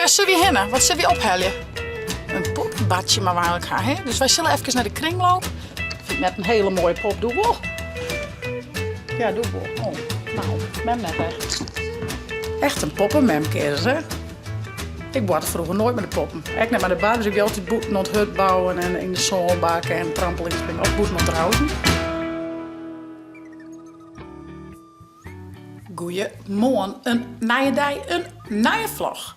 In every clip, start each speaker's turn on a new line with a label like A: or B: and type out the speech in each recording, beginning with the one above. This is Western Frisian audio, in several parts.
A: Wêr sille wy hinne? Wat sille wy ophelje? In poppenbadsje moatte wy eigenlik ha, hè? Dus wy sille efkes nei de kringloop. Fyn ik net in hele moaie pop, doe wol. Ja, doe wol. Oh, nou, mem net echt. Echt in poppememke is it, hè? Ik boarte froeger noait mei de poppen. Ek net mei de Barbies. Ik wie altyd bûten oan it hurd bouwen en yn de sânbak en trampolinespringen of bûten op de houzen. Goeiemoarn, in nije dei, in nije vlog.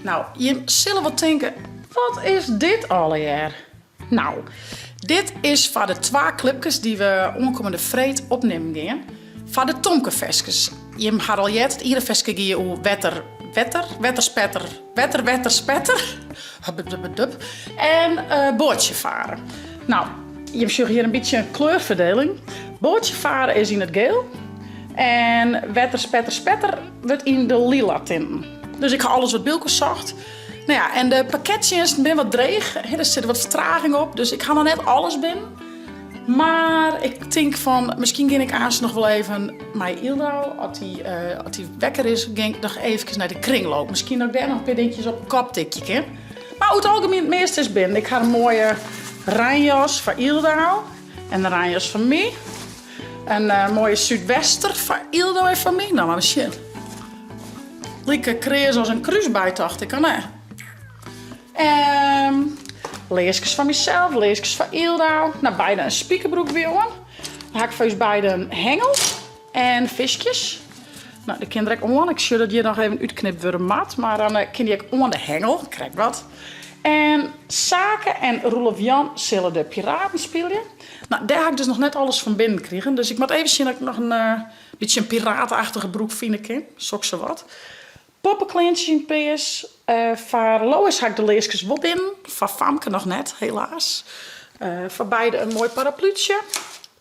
A: Nou, jim sille wol tinke, wat is dit allegear? Nou, dit is foar de twa klipkes dy't we oankommende freed opnimmen gean. Foar de Tomke-ferskes. Jim ha al heard, it iene ferske gie oer wetter, wetter, wetterspetter, wetter, wetter, spetter. Hubbedubbedup. En uh, boatsjefaren. Nou, jim sjogge hjir in bytsje in kleurferdeling. Boatsjefaren is yn it geel. En wetter, spetter, spetter wurdt yn de lila tinten. Dus ik ha alles wat byelkoar socht. Nou ja, en de pakkettsjinsten binne wat dreech. Der sit wat fertraging op, dus ik ha noch net alles binnen. Mar ik tink fan, miskien gean ik aanst noch wol even mei Yldau, as dy, uh, as dy wekker is, gean ik noch eefkes nei de kringloop. Miskien dat ik dêr noch in pear dinkjes op kop tikje kin. Mar oer it algemien it measte is binnen. Ik ha in moaie reinjas foar Yldau en in reinjas foar my. In uh, moaie súdwester foar Yldau en foar my. Nou, mar sjen. Like kreas as in krúsbui, tocht ik, of net? Um, learskes foar mysels, learskes foar Yldau. Nou, beide in spikerbroek by oan. Dan ha ik foar ús beide in hengel en fiskjes. Nou, dy kin der ek oan. Ik sjoch dat hjir noch even útknipt wurde moat, mar dan eh, kin dy ek oan de hengel, krekt wat. En Sake en Roelof Jan sille de piraten spylje. Nou, dêr ha ik dus noch net alles fan binnen krigen, dus ik moat even sjen dat ik noch in uh, bytsje in piratenachtige broek fine kin. Soksawat. Poppekleantsjes yn pears. Uh, foar Lois ha ik de learskes wol binnen. Foar Famke noch net, helaas. Uh, foar beide in moai paraplútsje.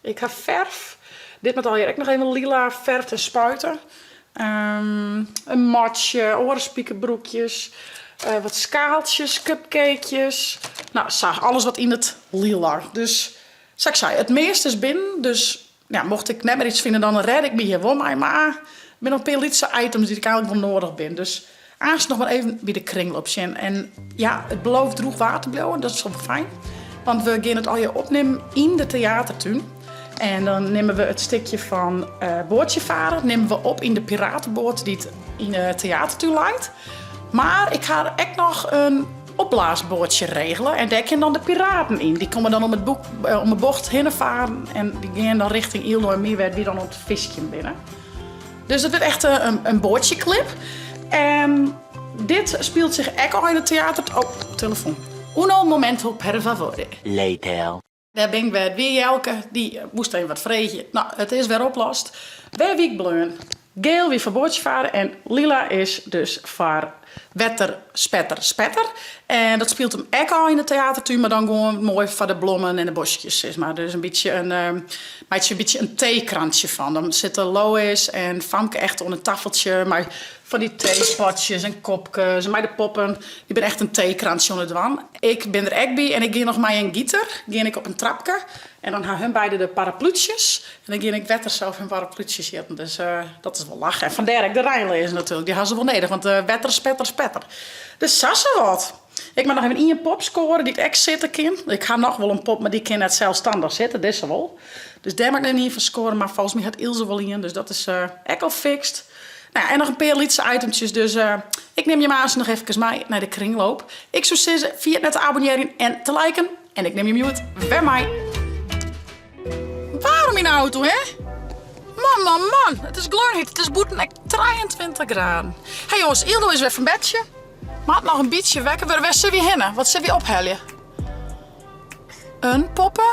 A: Ik ha ferf. Dit moat allegear ek noch even lila ferfd en spuite. Um, in matsje, oare spikerbroekjes, uh, wat skaaltsjes, cupcakejes. Nou, sa, alles wat yn it lila. Dus, sa ik sei, it measte is binnen, dus ja, mocht ik net mear iets fine, dan rêd ik my hjir wol mei. Mar der binne noch in pear lytse items dy't ik eigenlik wol noadich bin. Dus aanst noch mar even by de kringloop sjen. En ja, it belooft droech waar te bliuwen, dat is wol fijn. Want we gean it allegear opnimmen yn de teatertún. En dan nimme we it stikje fan uh, boatsjefaren nimme we op yn de piratenboat dy't yn de teatertún leit. Mar ik ha ek noch in opblaasboatsje regele en dêr kin dan de piraten yn. Dy komme dan om, it boek, eh, om 'e bocht hinne faren en dy gean dan richting Yldau en my wêr't wy dan oan it fiskjen binne. Dus dat wurdt echt eh, in, in boatsjeklip. En dit spielt sich ek al yn it teater. Oh, telefoon. Uno momento per favore.
B: Later.
A: Dêr bin ik wer. Wie Jelke, dy moast even wat freegje. No, it is wer oplost. Wêr wie ik bleaun? Geel wie foar boatsjefaren en lila is dus foar wetter, spetter, spetter. En dat spielt him ek ôf yn de teatertún, mar dan gewoan moai foar de blommen en de boskjes, sis mar. Dus in bytsje in, uh, meitsje in bytsje in teekrantsje fan. Dan sitte Lois en Famke echt oan in taffeltsje mei fan dy teepotsjes en kopkes en mei de poppen. Dy binne echt in teekrantsje oan it dwaan. Ik bin der ek by en ik gean noch mei in giter, gean ik op in trapke. En dan ha hun beide de paraplútsjes en dan gean ik wetter sa op hun paraplútsjes jitten. Dus uh, dat is wol lachen. En fandêr ek de reinleazen natuerlik, dy ha se wol nedich, want uh, wetter, spetter, spetter. Dus sa sawat. Ik moat noch even ien pop skoare dy't ek sitte kin. Ik ha noch wol in pop, mar dy kin net selsstannich sitte, dizze wol. Dus dêr moat ik noch ien fan skoare, mar folgens my hat Ilse wol ien, dus dat is uh, ek al fixed. Nou ja, en noch in pear lytse itemtsjes, dus uh, ik nim jim aanst noch efkes mei nei de kringloop. Ik soe sizze, ferjit net te abonnearjen en te liken. En ik nim jim hjoed wer mei. Waarm yn de auto, hè? Man, man, man, it is gleonhyt. It is bûten ek 23 graden. Hey jonges, Yldau is wer fan bedsje. Moat noch in bytsje wekker wurde. Wêr sille wy hinne? Wat sille wy ophelje? In poppe?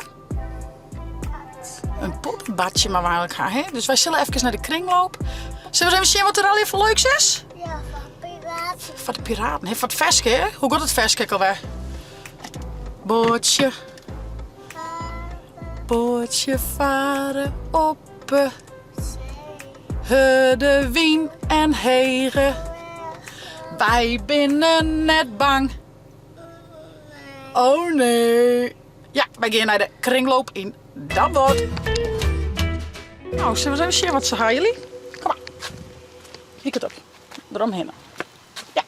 A: In poppenbadsje moatte wy eigenlik ha, hè? Dus wy sille efkes nei de kringloop. Sille we ris even sjen wat der allegear foar leuks is?
C: Ja, foar piraten.
A: Foar de piraten, hè? Foar it ferske, hè? Hoe giet it ferske ek alwer? Boatsje. Boatsje fare op 'e hurde wyn en hege. Wy binne net bang. Oh nee. Ja, wy gean nei de kringloop yn Damwâld. Nou, sille we ris even sjen wat se ha, jullie? Kom mar. Dy kant op. Deromhinne. Ja.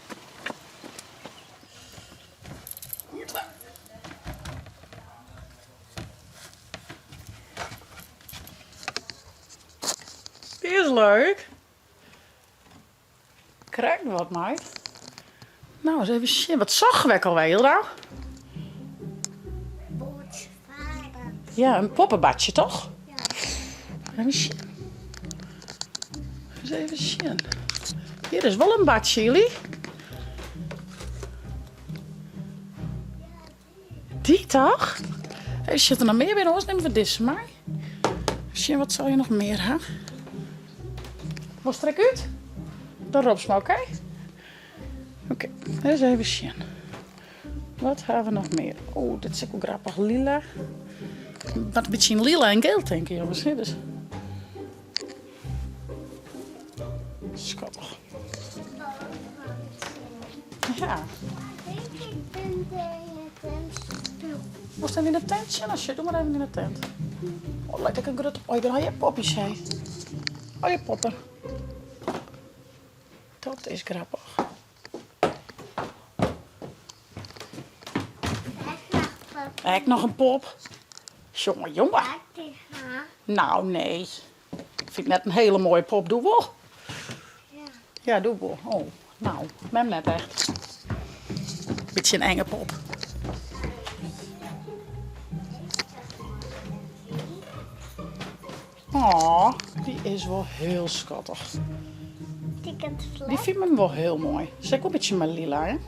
A: leuk. Krekt wat, meid. Nou, eens even sjen. Wat sochten we ek alwer, Jildau? Ja, in poppenbadje, toch?
C: Ja.
A: Even sjen. Eens even sjen. Hjir is wol in badje, jullie. Dy toch? Even sjen der noch mear binne, oars nimme we dizze mei. Sjen wat sil je noch mear ha. Wolst der ek út? Dan ropst mar, oké? Oké, ris even sjen. Wat ha we noch mear? Oh, dit is ek wol grappich. Lila. Wat in bytsje yn lila en geel tinke, jonges. Hè? Dus. Skattich. Ja. Wolst even yn de tent sjen? Sjoch, doe mar even yn de tent. Oh, lijkt ek in grutte... Oh, hjir binne allegear poppies, hé. Allegear poppen. Dat is grappich. Ek noch in pop. Jonge, jonge. Nou, nee. Fyn ik net in hiele moaie pop, doe wol? Ja, doe wol. Oh, nou, mem net echt. Bytsje in enge pop. Oh, dy is wol hiel skattich. Dy fynt mem wol hiel moai. Is ek wol in bytsje mei lila, hè?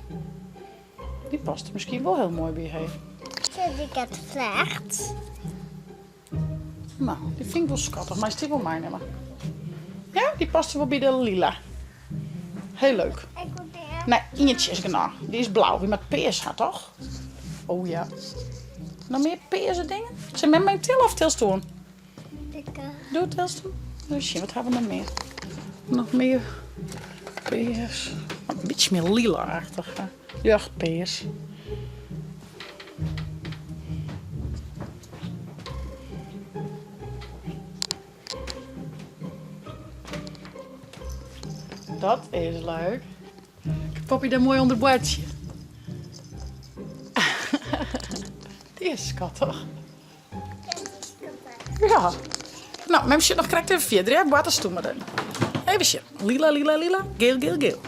A: Dy past der miskien wol hiel moai by, hé.
C: Dy hat flecht.
A: No, dy fyn ik wol skattich. Meist dy wol meinimme. Ja, dy past wol by de lila. Heel leuk. Nee, ientsje is genôch. Dy is blau. Wy moatte pears ha, toch? Oh ja. Noch mear pearse dingen? Sil mem mei tille of tilst oan? Doe tilst him. Even sjen, wat ha we noch mear? Noch mear pears. In bytsje mear lila-achtich. Ljochtpears. Dat is leuk. Poppy dêr moai ûnder boartsje. Dy is skattich. Ja. No, mem sjocht noch krekt even fierder, ja. Boarterst doe mar even. Even sjen. Lila, lila, lila. Geel, geel, geel.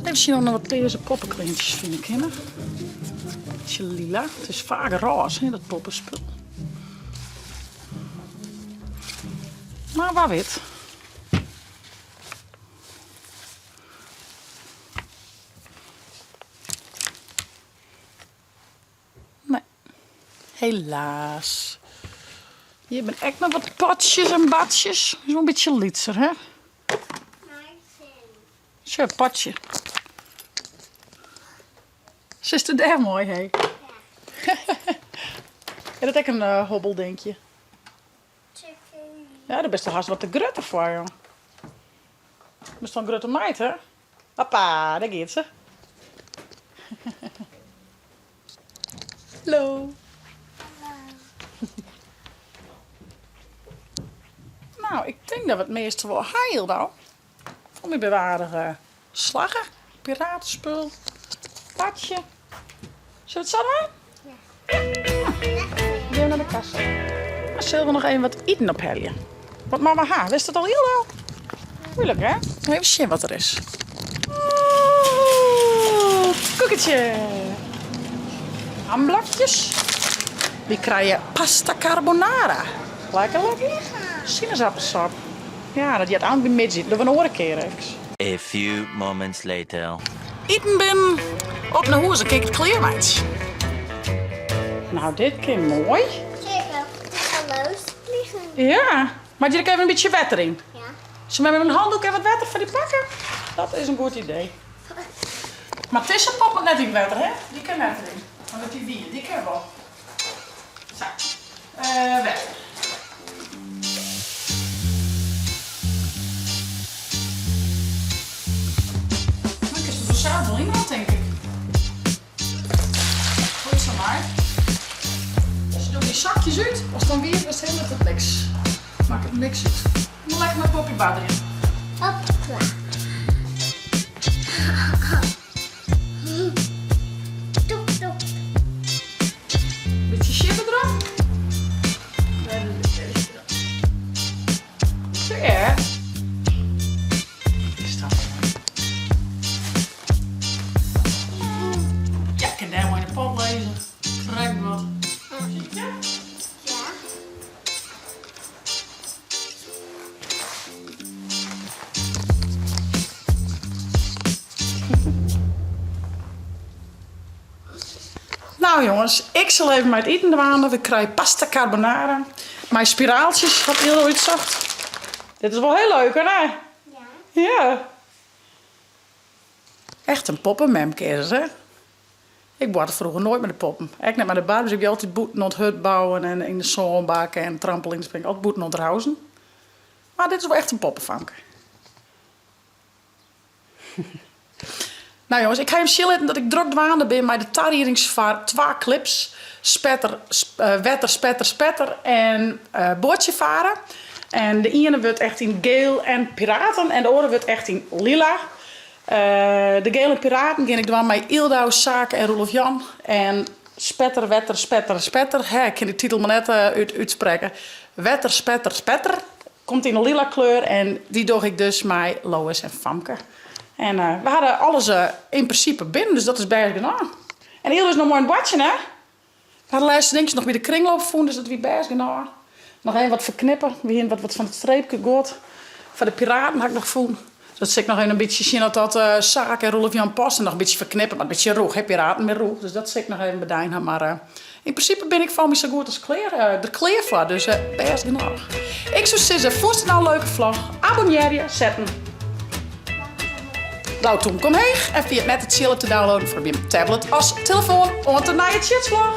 A: Even sjen of we noch wat pearse poppekleantsjes fine kinne. Bytsje lila. It is faak rôze, hè, dat poppespul. Mar wa wit. Nee, helaas. Hjir binne ek noch wat potsjes en batsjes. Is wol in bytsje lytser, hè? Sjoch, potsje. Sitst dêr moai, hé? Is dat ek in hobbeldinkje? Ja, dêr bist al hast wat te grutter foar, jong. Bist al in grutte meid, hè? Hoppa, dêr giet se. Hallo. Nou, ik tink dat we it measte wol ha, Jildau. Foar my binne we aardich slagge. Piratespul, patsje. Sille we it sa dwaan?
C: Ja.
A: Nou, gean we nei de kassa. Dan sille we noch even wat iten ophelje. Wat moatte we ha? Witst it al hielendal? Moeilik hè? Even sjen wat der is. Oeh, koeketje. Hamblokjes. Wy krije pasta carbonara. Lekker, lekker. Sinaasappelsop. Ja, dat heart eigentlik by middei. Dogge we in oare kear efkes.
B: A few moments later.
A: Iten binnen, op nei hûs, dan kin ik it klearmeitsje. Nou, dit kin moai.
C: Zeker, het is al los vliegen.
A: Ja, moat hjir ek even in bytsje wetter yn?
C: Ja.
A: Sil mem in handdoek en wat wetter foar dy pakke? Dat is in goed idee. Mar dizze pop moat net yn it wetter, hè? Dy kin net deryn. Want dy wie, dy kin wol. Sa, wetter. Dan kinst it der sels wol yn dwaan, tink ik. Goed sa, meid. Se dogge dy sokjes út, ast dan wiet bist, hinderet it niks. Makket niks út. Mar lekker mei Poppy badderje.
C: Hoppa. Toep, toep.
A: Bytsje sjipper derop. Nou jonges, ik sil even mei it iten dwaande. We krije pasta carbonara mei spiraaltsjes, hat Yldo útsocht. Dit is wol hiel leuk, hè?
C: Ja.
A: Ja. Echt in poppememke is it, hè? Ik boarte froeger noait mei de poppen. Ek net mei de Barbies. Ik wie altyd bûten oan it hut bouwen en yn de sânbak en trampolinespringen. Altyd bûten oan it rouzen. Mar dit is wol echt in poppefamke. Nou jongens, ik ha jim sjen litten dat ik drok dwaande bin mei de tariedings foar twa klips. Spetter, wetter, spetter, spetter en boatsjefaren. En de iene wurdt echt yn geel en piraten en de oare wurdt echt yn lila. De gele piraten gean ik dwaan mei Yldau, Sake en Roelof Jan. En Spetter, wetter, spetter, spetter, hè, ik kin dy titel mar net útsprekke. Wetter, spetter, spetter komt yn 'e lila kleur en dy doch ik dus mei Lois en Famke. En we hawwe alles yn prinsipe binnen, dus dat is bêst genôch. En Yldau is noch moai oan it boartsjen, hè? We ha de lêste dinkjes noch by de kringloop fûn, dus dat wie bêst genôch. Noch even wat ferknippe. We hiene wat fan it streepke guod. Foar de piraten ha ik noch fûn. Dus dat sil ik noch even in bytsje sjen oft dat Sake en Roelof Jan past. En noch in bytsje ferknippe, mar in bytsje rûch, hè, piraten binne rûch. Dus dat sil ik noch even bedein ha. Mar yn prinsipe bin ik foar my sa goed as klear, der klear foar. Dus bêst genôch. Ik soe sizze, fûnst it no in leuke vlog? Abonnearje, set in blau tûmke omheech en ferjit net de tsjilp te downloaden foar op jim tablet as telefoan. Oant de nije tsjitsvlog!